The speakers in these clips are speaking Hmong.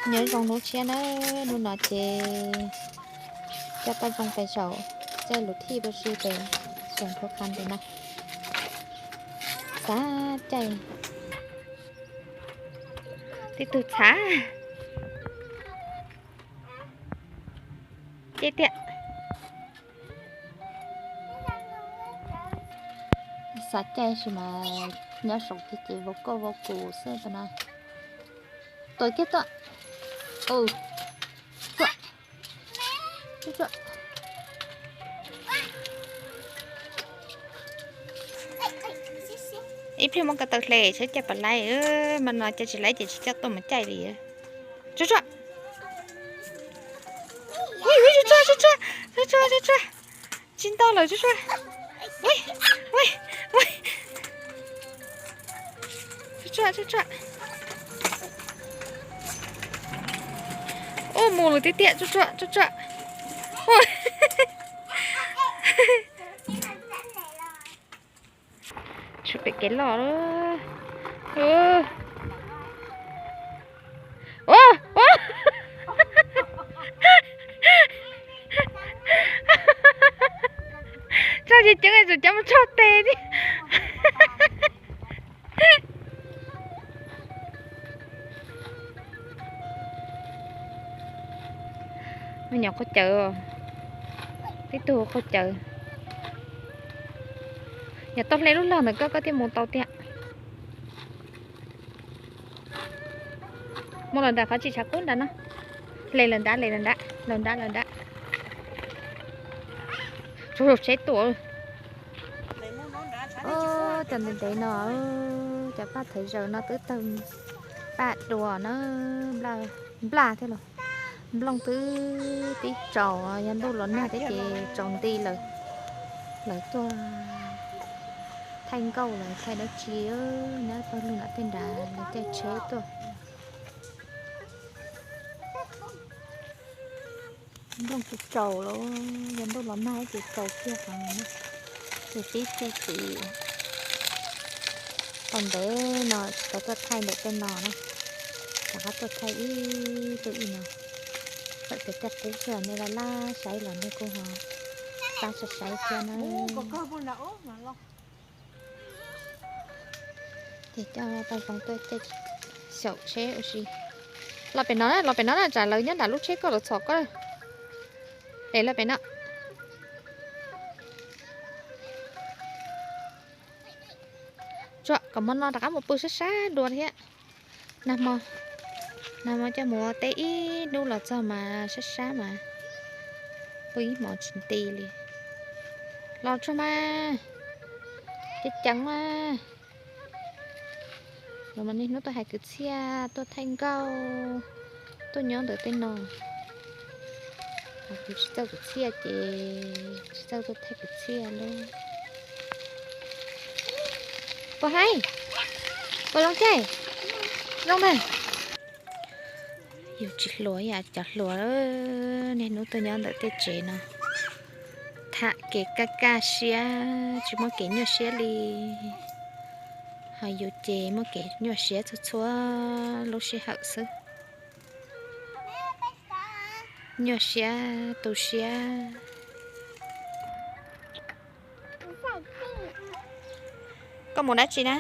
Nyob zoo hnub tshiab na, hnub no ces coj paj zoo pes saum caij lus thij pab si pes saum nphuab qha ntawm no. Xav caij, tib tug txhav, caij tiag. Xav caij sis mas nyob saum ces ces vau koj vau kus xwb tus no. Tuav kiag tuaj. Ib pliag muab ko taw hle saib caij puas laib, mas no caij tsis laib ces tsis coj tuaj mus caij li. Tsuag tsuag, tsuag tsuag, tsuag tsuag, tsuag tsuag. Tsis ntau lawm, tsuag tsuag. Tsuag tsuag, tsuag tsuag. Ub, mus lawm tiag tiag, tsuag tsuag, tsuag tsuag. Tshuav pem kev loj. Tso tsis ceev, tsuas cov mus tso tes thiab. Me nyuam qaug cawv, tib tug qaug cawv. Yog tau hle lub log ntawm koj, koj thiaj mus tau tiag. Mus lawm nram qhov tsis tshav kub nrad no. Hle lawm nrad, hle lawm nrad, lawm nrad, lawm nrad. Tsuag tsheb tuaj. Cov ntev ntev no, cov paj thawv zaws no twb tawg paj dua na, nplaj thiab los. Nplooj twb tib tsaus, yog ntuj los nag thiab ces tsaus nti lawm. Lawv tuaj thaij nkauj lawv thaij dab tsi, nyob pawg lug nram tej nrad lawv caij tsheb tuaj. Nplooj tsis tsaus los, yog ntuj los nag ces tsaus kiag qhov no, ces tib txi txiv. Tau ntev no tsis tau tuaj thaij ntawm tej no na, rov qab tuaj thaij ib tug ib no. Txawm tias tej qub xwb nej laj laj saib los nej kuj ho pab saib saib thiab na. Ces coj paj zoov tuaj caij xyaum tsheb ua si. Los pem no na, los pem no na, tsam lawv nyob nram lub tsheb koj lawv txhom koj. Es los pem no. Tsuag kom hmo no rov qab mus pw sab sab dua thiab. Nag hmo, nag hmo coj mus ua teb ib hnub los txog mas sab sab mas pw ib hmos tsis nti li. Los tsuag mas, ceev ceev mas. Los mas niaj hnub tuaj hais kwv txhiaj, tuaj thaij nkauj, tuaj nyob ntawm tej no. Kuv tsis txawj kwv txhiaj ces tsis txawj tuaj thaij kwv txhiaj lawm. Puas haib? Puas zoo caij? Zoo ntag. Yus tsis hluas ib yam cov hluas, niaj hnub tuaj nyob ntawm tej tsev no, tham kev kaj kaj siab, tsis muaj kev nyuaj siab li. Ho yus ces muaj kev nyuaj siab txhua txhua lub sij hawm xwb. Nyuaj siab tu siab. Koj mus dab tsi na?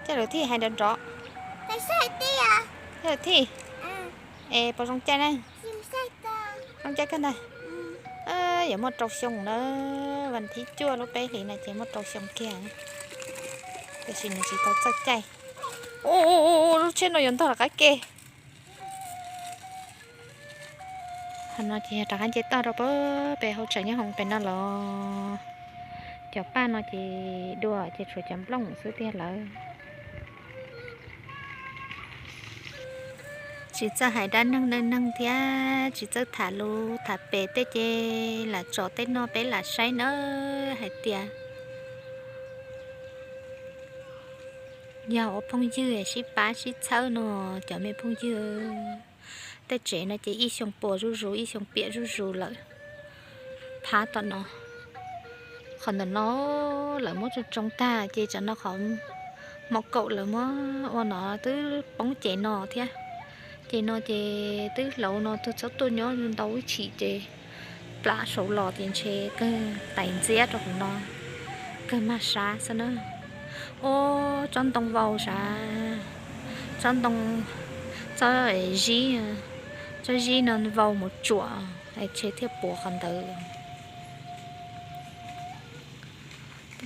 Coj lus thij hais nrov nrov. Coj lus thij. Es puas zoo caij na? Zoo caij kawg ntag. Yuav muaj rau xyoo na, vas thib cuaj lub peb hlis no ces muaj rau xyoo kiag. Tiam sis nws tsis tau txawj caij. Ua, lub tsheb no yuav ntog rov qab ke. Qhov no ces yog rov qab nce toj rau pem hauv tsev nyob hoom pem no los. Cov paj no ces dua ces tshuav cov nplooj xwb tiag lawm. Tsis txawj hais dab neeg neej neeg thiab tsis txawj tham lus tham pem tej ces lam tso tej no peb lam saib nawb hais tias yog ua phooj ywg sib pab sib txhawb no, cov me phooj ywg. Tej tsev no ces ib xyoo puas zuj zus ib xyoo piam zuj zus lawm. Phab tom no, qhov ntawm no lawv muab tsoo tsoo tag ces tsam no qhov hmo kaum lawv muab ua no twb poob ces no thiab. Ces no ces twb hlauv no tuag txhob tuaj nyob ntau ib chim ces plam saud los ces ntshe kawg tais ntxiab rau hauv no, kawg mag sab xwb na. Ub, tsob ntoo vau sav, tsob ntoo, tsob zib, tsob zib no vau mus tsuam, ntshe thiaj puas qhov ntawd.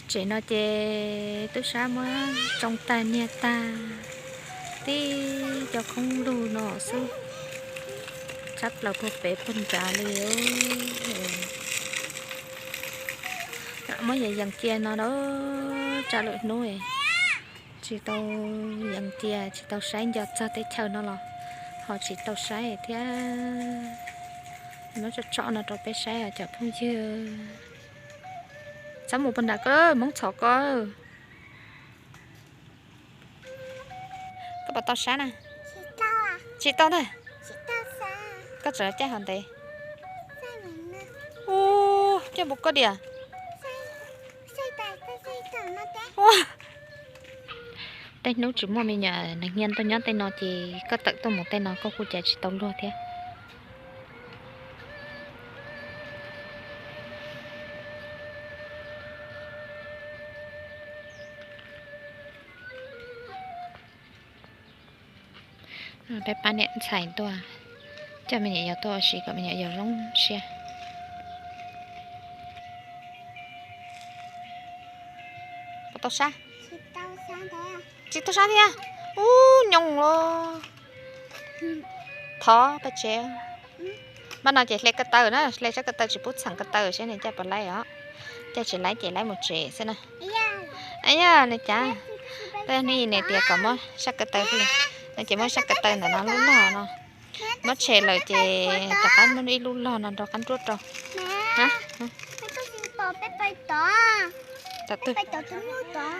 Tsev no ces tub sab muab tsoo tag niag tag, tib cov khoob lug no xwb, tshab plaws puag pem puag nrad li. Muab yees yees cia no na, tsam lwm hnub tsis tau yees cia, tsis tau saib nco txog teb chaws no los ho tsis tau saib thiab. Muab tsom tsom no rau peb saib os cov phooj ywg. Txhob mus puag nrad ko, Hmoob txhom ko. Koj puas tau sab na? Tsis tau ntag. Koj tseem caij hov ntev. Ub, caij npaum koj diam. Tej hnub tsis muaj me nyuam neeg nyiam tuaj nyob tej no ces koj tawm tuaj mus tej no koj kuj cav tsis tau luag thiab. Peb pab niam ntxhais tuaj, coj me nyuam yaus tuaj ua si kom me nyuam yaus zoo siab. Puas tau sab? Tsis tau sab thiab. Ub, nyoos los. Thov pab tsev. Npaj no ces hle ko taw na, hle sab ko taw tsis pub txheem ko taw seb nws caij puas laib os. Caij tsis laib ces laib mus tsev xwb na. Yog li cas, peb hnub ib ne tias kom muab sab ko taw, no ces muab sab ko taw ntawm no lub log no. Muab tshem lawm ces rov qab muab ib lub log no rov qab nruab rau.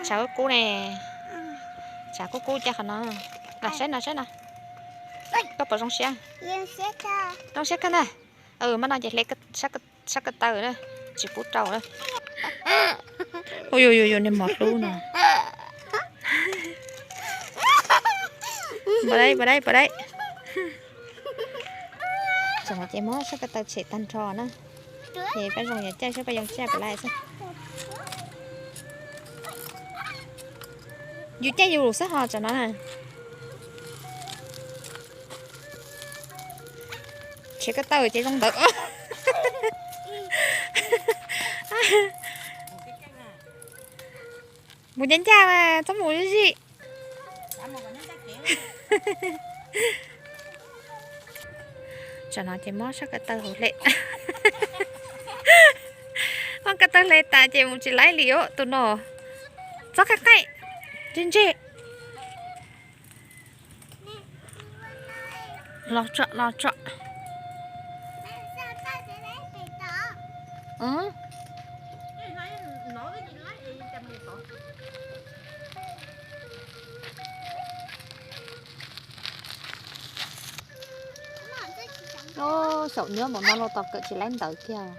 Tshav kub kub ne. Tshav kub kub caj qhov no. Saib no saib no. Koj puas zoo siab? Zoo siab kawg ntag. Npaj no ces hle sab ko taw, tsis pub rau. Ua yus yus niag mos hlub no. Puas dai, puas dai, puas dai. Tseem ces muab sab ko taw tshem tag nrho na. Ces pab zoo yog caij sab pab yoo caij puas laib xwb. Yus caij yus xwb ho tsam no na. Tshem ko taw ces zoo ntawd. Mus ncaj ncaj mas txhob mus zij. Tsam no ces muab sab ko taw hauv hle. Muab ko taw hle tas ces mus tsis laib li os tus no. Txhob qaij qaij, ntseg ntseg. Los tso, los tso. Xyaum nyuaj npaum no los tos kawm tsis laib ntawv kiag.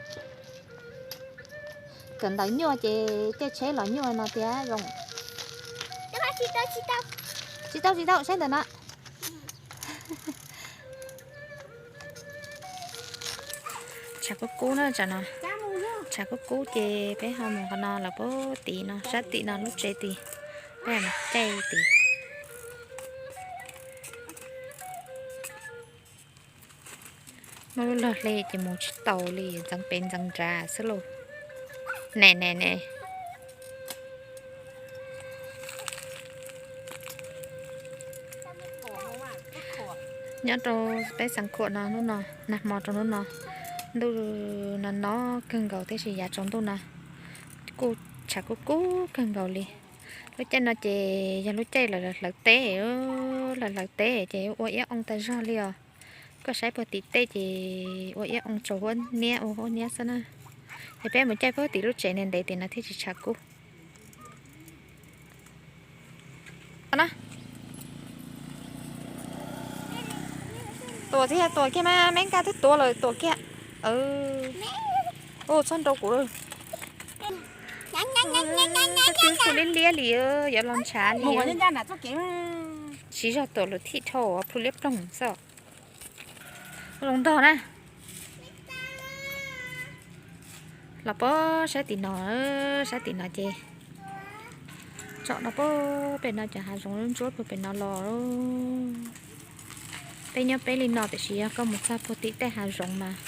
Kawm ntawv nyuaj ces caij tsheb los nyuaj no tiag zoo. Tsis tau tsis tau, saib ntawm no. Tshav kub kub na, tsam no tshav kub kub ces peb ho mus qhov no lawm, puag tim no sab tim no lub tsev tid, peb mus caij tid. Muab lub log hle ces mus tsis tau li, ntxeev pem ntxeev nrad xwb lauj. Ne ne ne. Nyob rau peb xeev Khuam no hnub no, nag hmo rau hnub no, ntuj no no kawg nkaus, tiam sis yav tsaus ntuj no kuj tshav kub kub kawg nkaus li. Lub caij no ces yog lub caij lawv hlawv teb, lawv hlawv teb ces ua iab oo tag zog li os. Koj saib puag tim tej ces ua iab oo tsaus huab niab ua huab niab xwb na. Ces peb mus caij puag tim lub tsev ntev ntev tim no thiaj tsis tshav kub. Tuam thiab, tuam kiag mas, me nkaj twb tuav lawm, tuam kiag. Ua txhob nrau kuv. Plhu liab liab li, yuav los ntshav li. Siv zog tuam lawm thim dhau, plhu liab ploog xwb. Zoo ntog na. Los puag saib tim no, saib tim no ces tsom no puag pem no cov hav zoov ntsuab puag pem no los. Peb nyob peb li no tiam sis yog koj mus txog puag tim tej hav zoov mas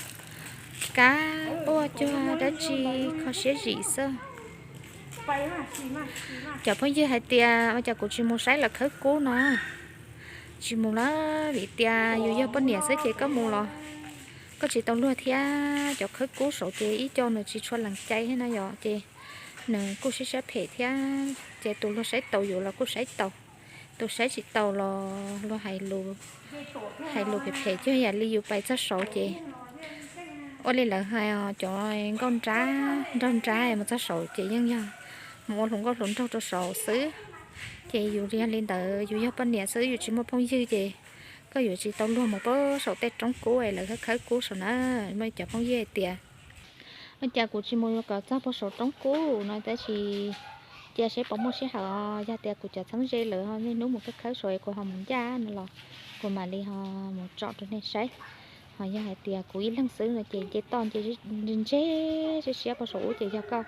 kab quaj cuag dab tsi kho siab zim xwb. Cov phooj ywg hais tias ua cas kuv tsis mus saib lawv khawb kub no. Tsis mus lawm vim tias yus yog poj niam xwb ces koj mus los koj tsis tau luag thiab. Cov khawb kub saud ces ib co nws tsis tshua lees cai thiab no yom, ces nws kuj siab siab phem thiab. Ces tus luag saib taus yus los kuj saib taus, tus saib tsis taus los luag hais lus phem phem cuag yam li yus pais txog saud ces ua li lawv hais cov nkauj nrab nraug nrab mus txog saud ces yeej yog mus ua hluas nkauj hluas nraug rau saud xwb. Ces yus yog li ntawd, yus yog poj niam xwb yus tsis muaj phooj ywg ces koj yuav tsis tau luag mus puag saum tej roob kub es lawv khawb khawb kub saud na. Muaj cov phooj ywg hais tias ua cas kuv tsis mus kom txog puag saum roob kub no tab sis cia seb puas muaj sij hawm os. Yog tias kuv cov txheeb ze lawm ho niaj hnub mus khawb khawb saud es kuv ho mus ncaj no los kuv mam li ho mus tsom rau nej saib. Ho yog hais tias kuv ib leeg xwb no ces nce toj nce ntseg siab siab puag saum ub ces yog koj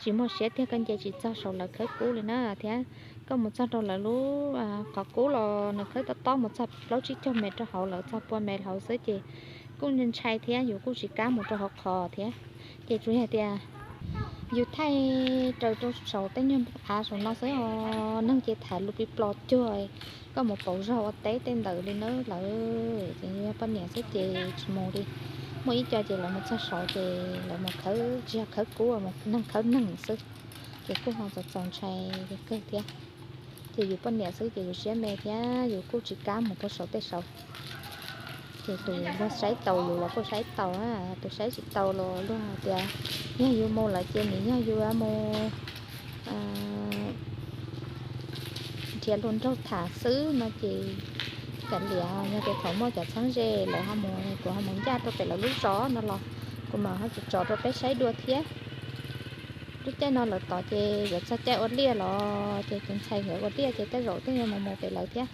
tsis muaj siab tiag koj nce tsis txog saud lawv khawb kub li na thiab. Koj mus txog rau lawv lub qhov kub los nws khawb tob tob mus txog plaub tsib caug mev rau hauv lawm, txog pua mev hauv xwb ces kuj ntshai thiab yus kuj tsis kam mus rau hauv qhov thiab. Ces tsuas yog tias yus thaij raws rau saum tej nyuag av saum no xwb os, neeg ces tham lus plig plos cuag koj mus pauv zog ua teb tej ntawd li na lawm. Ces yog poj niam xwb ces tsis mus li. Muaj ib co ces lawv mus txog saud ces lawv mus khawb, tsis yog khawb kub, neeg khawb neeg xwb, ces kuj ho txaus txaus ntshai kawg thiab. Ces yus poj niam xwb ces yus siab me thiab yus kuj tsis kam mus puag saum tej saud. Ces tus luag saib taus yus los kuj saib taus, tus saib tsis taus los luag hais tias yog yus mus lawm ces nws yog yus mus nrhiav hluas nraug tham xwb no ces kav liam, yog tias thaum muaj cov txheeb ze lawv ho mus, kuv ho mus ncaj rau pem lawv lub zos no los kuv mam ho tsom tsom rau peb saib dua thiab. Lub caij no lawv tod ces yuav txog caij ua liaj los ces tus ntxhais nkawd ua liaj ces tej zaum twb yuav mus mus pem lawv thiab.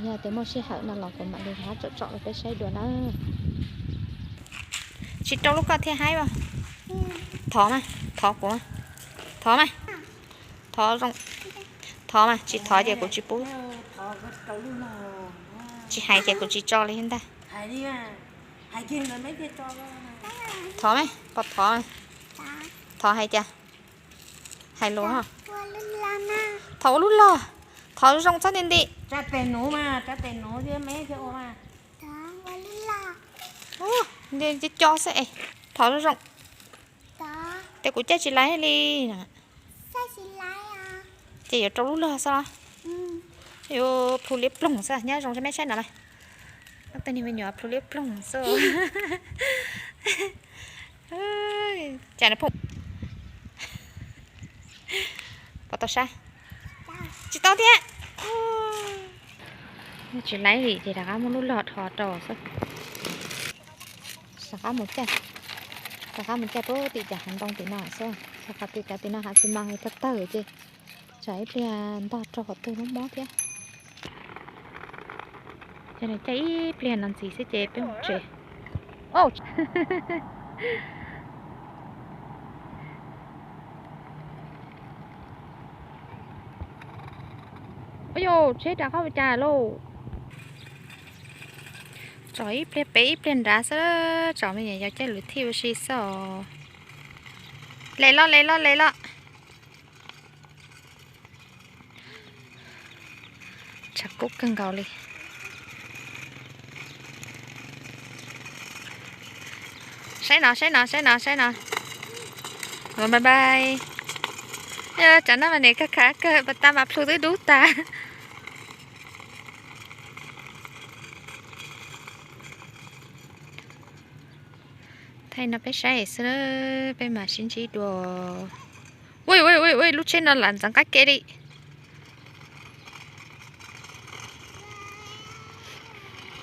Yog tias muaj sij hawm no los kuv mam li rov qab tsom tsom rau peb saib dua na. Tsis rau lub koj thiaj haib as. Thov mas, thov kuv, thov mas, thov zoo, thov mas, tsis thov ces kuv tsis pub, tsis hais ces kuv tsis tso li thiab ntag. Thov mas, pov thov, thov hais cas, hais lus, thov ua lub log, thov zoo txhob nti nti. Nti co xwb es, thov zoo zoo. Ces kuv caij tsis laiv li. Ces yuav rau lub log xwb los? Yuav plhu liab ploog xwb, nyob zoo me saib no mas. Tej niag me nyuam plhu liab ploog xwb. Cas na phooj, pov tau sab, tsis tau thiab. Tsis laiv li ces rov qab muab lub log dhos rau xwb. Rov qab mus caij, rov qab mus caij puag tim cov hav ntoo tim no xwb, rau qhov tim cov tim no hav xi mas tawg tawg ces tsam ib pliag ntog rau qhov twg mob mob thiab. Ces nws caij ib pliag no ntxiv xwb ces peb mus tsev. Ua yus tsheb rov qab ua cas lauj? Tsom ib pliag pem ib pliag nrad xwb, tsom me nyuam yaus caij lus thij ua si xwb os. Les los, les los, les los. Tshav kub kawg nkaus li. Saib no, saib no, saib no, saib no. Bye bye. Tsam no mas niam kawg khav kawg, pas tas mas plhu twb dub tas. Thaij no peb saib xwb, peb mam sib ntsib dua. Ui, ui, ui, ui, lub tsheb no lam ntxeev qab ke li.